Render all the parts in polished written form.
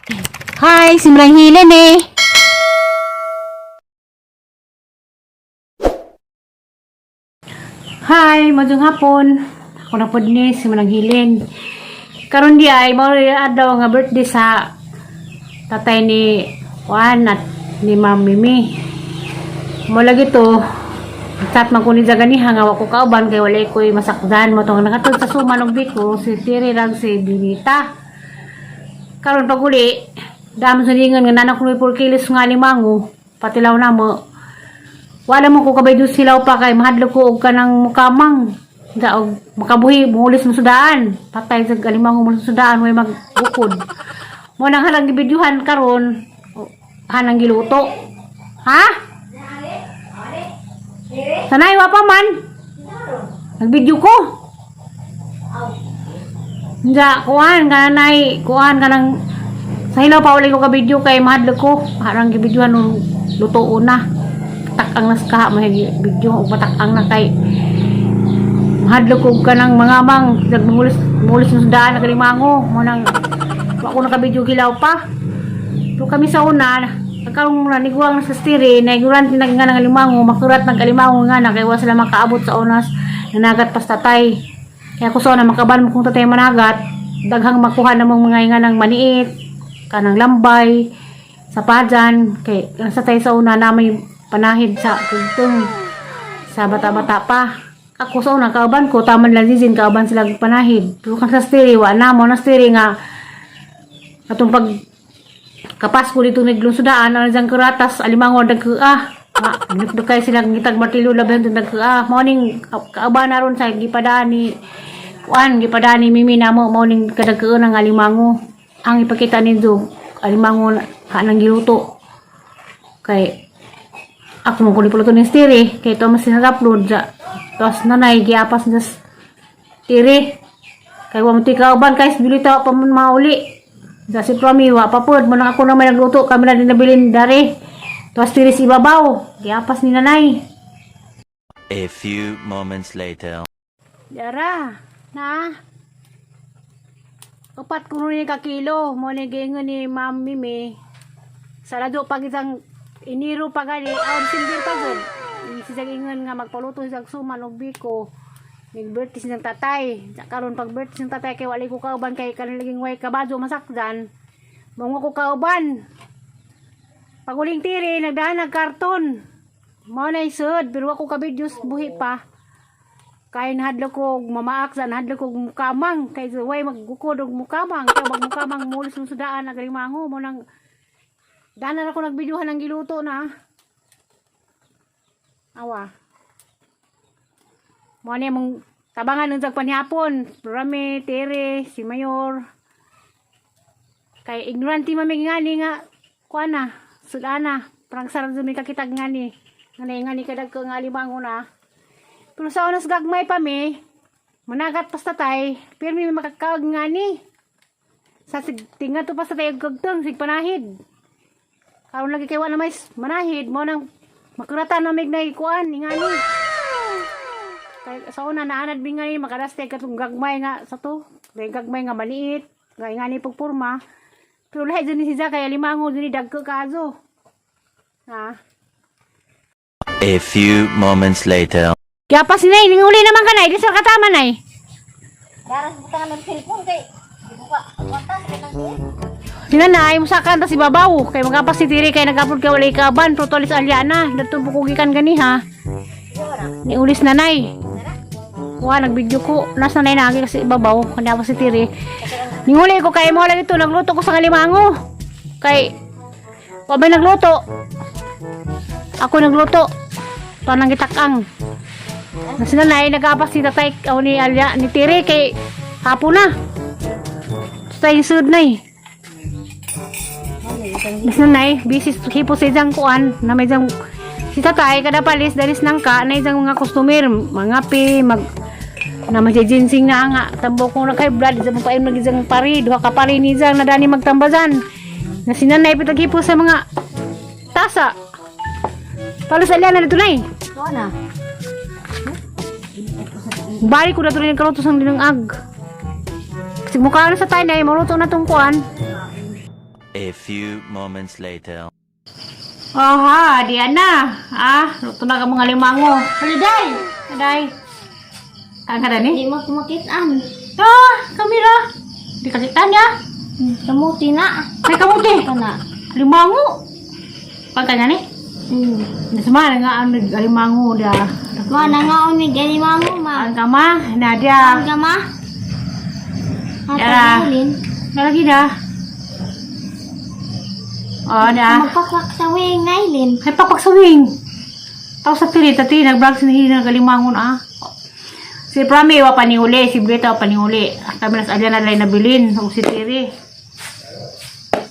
Hi, si Manang Hilen eh. Hi, maayong hapon. Ako na pod ni si Manang Hilen. Karon di ay mao rin adlaw nga birthday sa tatay ni Juan at ni Ma'am Mimi. Mo lagi to, chat man ko ni Zaganiha nga wa ko kauban kay walay ko'y masakdan mo tong nakatod sa suman og biko si Tiri lang si Binita. Karon pag uli, damo sa lingon nga nanak ko 4 kilos nga limango, patilaw na mo. Wala mo ko kabay dus hilaw pa kay mahadlok ko og kanang mukamang. Da og makabuhi muhulis mo sudaan. Patay sa alimango mo sa sudaan way magbukod. Mo nang halang gibidyuhan karon, hanang giluto. Ha? Sanay wa pa man. Nagbidyo ko. Nja, kuan kanay, kuan kanang sa hilaw pa wala ko ka video kay mahadlok ko. Harang gibidyuhan nung luto na. Takang nas ka may video og matakang na kay mahadlok ko kanang mga mang nagmulis mulis sa daan nagalimango mo nang wa ko naka-video hilaw pa. Pero kami sa una, nagkaroon na niguang sa stiri, naiguran tinag nga ng alimango, makurat ng alimango nga na, kay wa sila makaabot sa onas, nanagat pas tatay. Kaya ko sa una, makaban mo kung tatay managat, daghang makuha namang mga nga ng maniit, kanang lambay, sa pajan, kay sa tay sa una na may panahid sa tugtong, sa bata-bata pa. Ako sa una, kauban ko, taman lang zizin, kauban sila panahid. Pero kang sa stiri, wa na mo na stiri nga, atong pag kapas ko dito naglungsudaan ang isang kuratas alimango nagkaa ma nagdukay sila ngitag martilyo labahan dun nagkaa morning kaaba na ron sa gipadaan ni kuan gipadaan ni Mimi namo morning kadagkaan ang alimango ang ipakita ninyo alimango kanang giluto kay ako mo kulit puluto ni stiri kay ito mas sinag-upload sa tapos nanay giapas na tiri kay wa mo ti kauban kay bilita pa man mauli sa si Promi, wa pa pod. Muna ako naman nagluto. Kami na din nabilin dari. Tuwas tiris ibabaw. Giapas ni nanay. A few moments later. Dara, na. Upat kuno ni ka kilo. Mo ni giingon ni Ma'am Mimi. Sa lado pag isang Enero pa gali, aw December pa gud. Si ingon nga magpaluto sa suman og biko. Nag-birthday siyang tatay. Sa karon pag birthday siyang tatay kay wala ko kauban kay karon laging way kabado masakdan. Mo ko kauban. Paguling tiri nagdaan nag karton. Mao na isod pero ako ka-videos buhi pa. Kay nahadlok ko og mamaak sa nahadlok ko og mukamang kay way maggukod og mukamang kay magmukamang mulis ng sudaan nagalimango mo nang daan na ako nagbidyuhan ng giluto na. Awa. Mo ni mong tabangan unsag panihapon. Rami, Tere, si Mayor. Kay ignorante mami ngani nga kuan na, sudana. Parang sarap mi kakitag ngani. Ngani ngani kadag ko nga limango na. Pero sa onas gagmay pa mi, managat pas tatay, pero mi makakaag ngani. Sa sig tinga to pas tatay og kagtong sig panahid. Karon lagi kay wa na may manahid mo nang makuratan na mig na ikuan ingani. Kay sa una naanad mi ngani makadaste katong gagmay nga sa to. Kay gagmay nga maliit, nga ingani pagporma. Pero lahi dyan ni siya kay limango dyan ni dagko kaazo. Ha? A few moments later. Kaya pa sinay, ninguli naman ka na, di sa katama nay. Daras butangan ng cellphone kay buka kwanta sa kanang Sinanay, musakan ta si babaw. Kay magapas si Tiri, kay nag-upload kay walay kaban. Protolis alyana. Dato bukugikan gani ha. Ni ulis nanay. Wa nagvideo ko. Nasa nanay nagi kasi babaw. Kanya pa si Tiri. Ninguli ko kay mo lang ito. Nagluto ko sa kalimango. Kay, wa ba nagluto? Ako nagluto. Tanang gitakang. Nasa nanay, nag-apas si tatay o ni Alya, ni Tiri kay hapon na. Tatay yung sud na eh. Mas nanay, busy hipo sa isang kuan na may isang si tatay kada palis dalis nang ka na isang mga customer mga pi mag na may ginseng na nga tambo ko na kay blood isa mo pa nag isang pari duha ka pari ni isang nadani magtambazan na sinanay pitag hipo sa mga tasa palos alya na dito nay. Tuwa na. Balik ko na tuloy ng kaluto sa dinang ag kasi mukha na sa tayo na maluto na tong kuan. A few moments later. Aha, diyan na. Ah, luto na ka mga limango. Haliday! Haday. Ang kada ni? Di mo kumakitaan. Ah, kamera. Di kasi tanya. Kamuti na. Ay, kamuti. Kana. Limango. Pagkanya ni? Hmm. Nasama na nga ang nag-alimango da. Ma, nangaon ni gani mamo ma. Ang kama, Nadia. Ang kama. Yara. Ate Lin. Nalagi da. Oh, da. Magpakwak sa wing na Ilin. Ay, papagsawing. Tao sa tiri, tati, nag-vlog si Nahina, nagalimangon ah. Si Prami, wa pa ni uli. Si Brita, wa pa ni uli. Kami nas alya na lang nabilin. O si Tiri.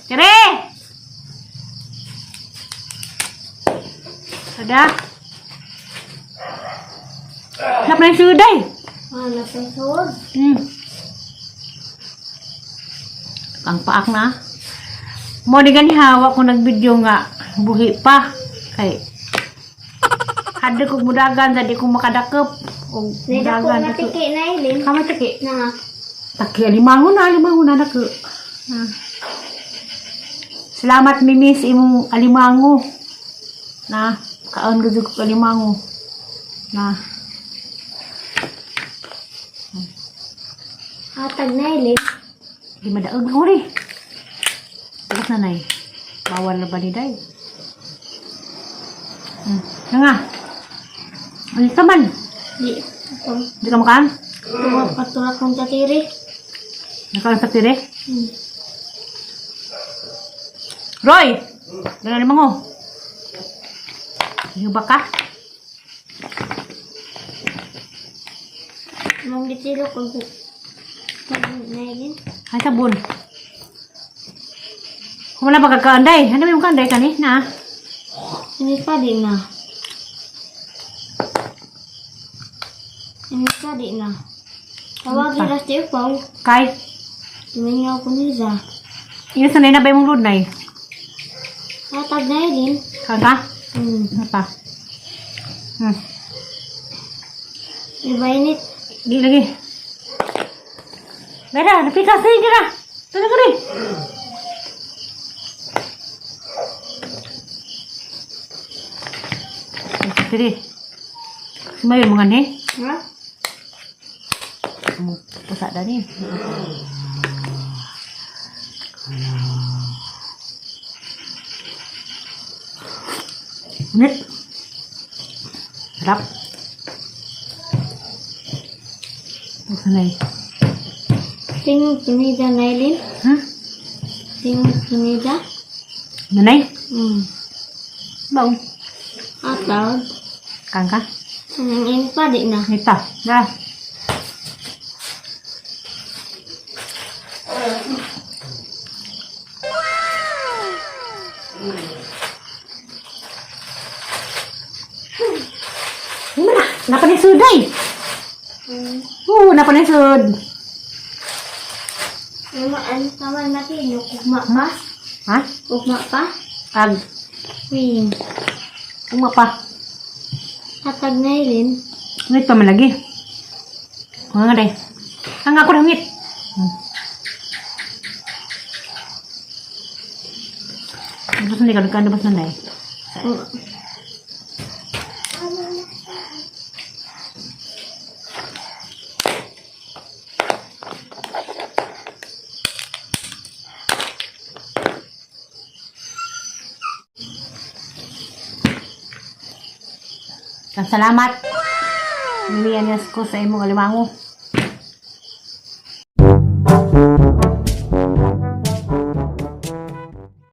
Tiri! Sada. Nap na yung suday. Ma, napasod. Ang paak na. Mo di gani hawa ko nagvideo nga buhi pa kay hadto ko mudagan sa di ko makadakop og Nida ko mudagan nga tiki na Ilin. Kama tiki. Na. Taki alimangon na dako. Ah. Salamat Mimi sa imong alimango. Na kaon gud ko alimango. Na Hatag na Ilin. di madaog ko ri. Tapos na nay. Bawal na ba ni day? Na nga. Ano ka man? Di. Di ka makaan? Tuwa patulak kong tatiri. Nakaon sa tire? Hmm. Roy! Dala ni mango. Iyo ba ka? Mong gitilo ko. Na Ilin. Ay, sabon. Kung wala pa kakaanday. Ano yung kaanday kani? Na? Ini pa di na. Ini pa di na. Tawag Ano pa? ira si Upaw. Kay? Tumingaw ko niya. Iyo sanay na ba yung load na eh? Hatag na Ilin. Kaan ka? Hmm. Ano pa? Iba init. Di lagi. Dara, napika sa inyo na. Tulog rin. Sige. Sumayo mga ni. Ha? Pusa da ni. Init. Sarap. Pusa na eh. Tingog kinida na Ilin. Ha? Tingog kinida. Nanay? Bao. Hatag. Kang ka? Ang init pa di na. Ito. Dara. Ano na? Napanisud ay. Oo, napanisud. Ano ang tama natin? Ugma pa? Ha? Ugma pa? Ag, Wing. uma pa. Hatag na Ilin. Ngit pa man lagi. Mga nga day. Ang ako na ngit. Basta na ikaw, basta na day. Salamat. Nilianas ko sa imong alimango.